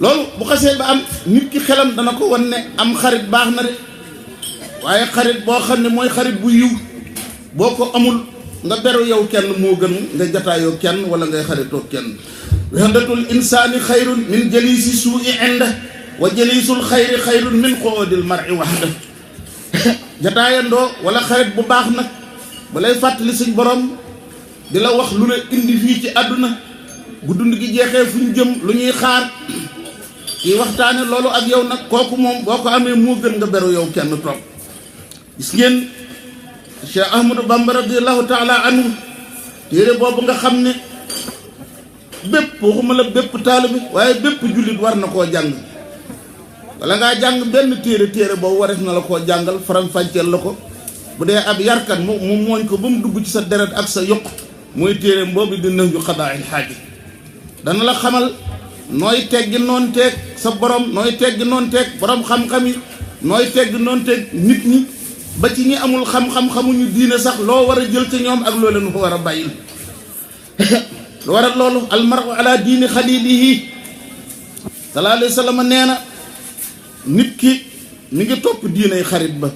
loolu bu xasee ba am nit ki xelam dana ko wan ne am xarit baax na de waaye xarit boo xam ne mooy xarit bu yiw boo ko amul nga beru yow kenn moo gën nga jataayoo kenn wala ngay xaritoo kenn wahdatul insaani xayrun min jalisi suui inda wa jalisul xayri xayrun min qoodil mar'i waxda jataayandoo wala xarit bu baax nag ba lay fàttali suñ borom di la wax lu la indi fii ci àdduna bu dund gi jeexee fu ñu jëm lu ñuy xaar kii waxtaane loolu ak yow nag kooku moom boo ko amee moo gën nga beru yow kenn toog gis ngeen Cheikh Ahmadou Bamba radiyallahu taala anhu téere boobu nga xam ne bépp waxuma la bépp taalibe waaye bépp jullit war na koo jàng wala ngaa jàng benn téere boobu warees na la koo jàngal faram-fàcceel la ko bu dee ab yarkat mu mooñ ko ba mu dugg ci sa deret ak sa yokk mooy téere boobu di Nahju Qadaa'il Haaja dana la xamal nooy teggi noon teeg sa borom nooy teggi noon teeg borom xam-xam yi nooy teggi noon teeg nit ñi ba ci ñi amul xam-xam xamuñu diine sax loo war a jël ci ñoom ak loo leen ko war a bàyyil lu war a loolu almaru ala diini xalilihi sallallahu alayhi wa sallam nee na nit ki mi ngi topp diinay xarit ba